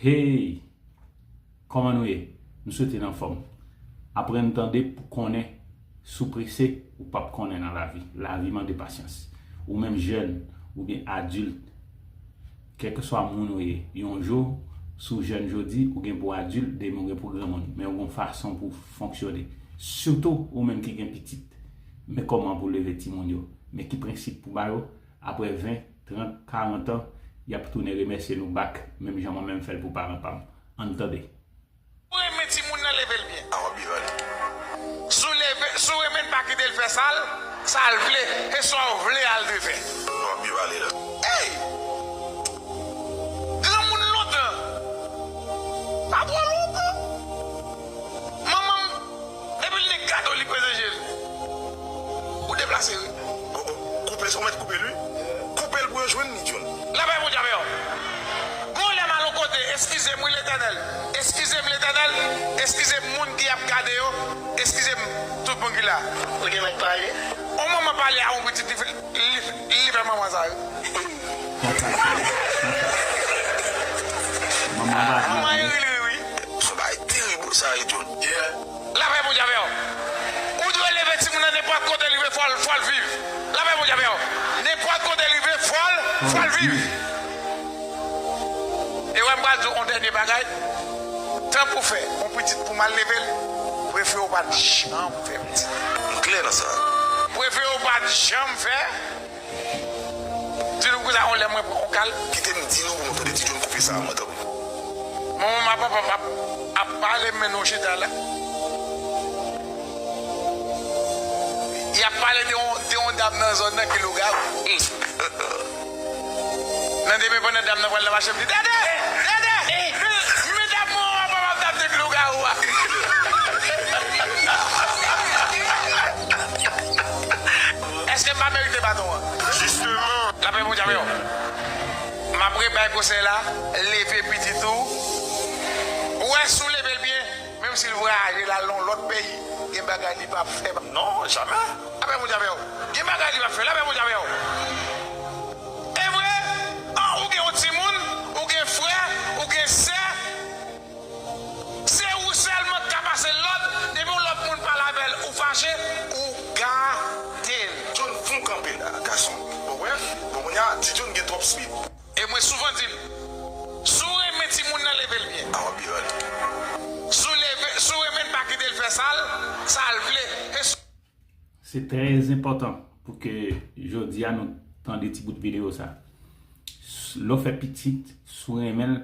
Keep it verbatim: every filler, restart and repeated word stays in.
Hey! Kòman nou ye? M swete n anfòm. Aprann tande pou konnen, si w prese, ou p ap konnen nan lavi. Lavi mande pasyans. Ou menm jèn, oubyen adilt, kèlkeswa moun ou ye, yon jou, si w jèn jodi, ou gen pou adilt, demen ou gen pou granmoun. Men ou gen yon fason pou w fonksyone. Sitou ou menm ki gen pitit. Men kòman pou w leve timoun yo. Men ki prensip pou w ba yo. Apre ven, trant, karant an, y ap tounen remèsye nou back, menm jan mwen menm fè l pou paran pa m. Ann tande. Si w renmen timoun nan, leve l byen. A w ap byen pale. Si w leve, si w renmen l, pa kite l fè sa l, sa l vle, e sa w vle a l dwe fè. W ap byen pale la. Ey! Granmoun lontan. Pa twò lontan. Manman m, depi l te gade w, li peze je l. Ou deplase wi. O, o, koupe, ou mèt koupe l wi. Koupe l pou yo jwenn li, John. Lapè Bondye avè w. Gon lè m al yon kote, eskize m wi Letènèl. Eskize m Letènèl. Eskize m moun ki ap gade yo. Eskize m tout moun ki la. Ou gen mèt pale. On manman pale a yon pitit, li, li, li fè manman sa wi. Manman ri, li ri wi. Son bagay terib sa ye, John. Yeah. Lapè Bondye avè w. Ou dwe leve timoun nan nenpòt kote l rive, fò l, fò l viv. Lapè Bondye avè w. Nenpòt kote l rive, fò l, fò l viv. E wè, m pral di w yon dènye bagay. Tan pou fè yon pitit pou m al leve l, prefere w pa t janm fè pitit. M klè nan sa. Prefere w pa t janm fè. Di nou konsa, yon lè mwen pran yon kal. Kite m di nou pou nou tande ti John koupe sa a mwen tanpri. Manman m ak papa m ap, ap pale, men nou chita la. Y ap pale de yon, de yon dam nan zòn nan ki lougawou. Nan demen pandan dam nan pral nan mache, m di, Dede! Dede! Men dam mwen an, papa m t ap di lougawou a. Èske m pa merite baton an? Jisteman. Lapè Bondye avè w. M ap rebay konsèy la, leve pitit ou. Ou wè, si w leve l byen, menm si l vwayaje l al nan yon lòt peyi, gen bagay li p ap fè. Non, jamè. Lapè Bondye avè w. Gen bagay li p ap fè. Lapè Bondye avè w. E vre, an, ou gen yon timoun, ou gen frè, ou gen sè. Se ou sèlman k ka pase l lòd, depi yon lòt moun pale avè l, ou fache, ou gate l. John, fon kanpe la, gason. Ou konprann? Bon, kounye a, ti John gen twòp speed. E mwen souvan di l, si w renmen timoun nan, leve l byen. A w ap byen pale. Si w leve, si w renmen l, pa kite l fè sa l, sa l vle. E si Se trè enpòtan pou ke jodi a nou tande ti bout videyo sa. S-, lè w fè pitit, si w renmen l,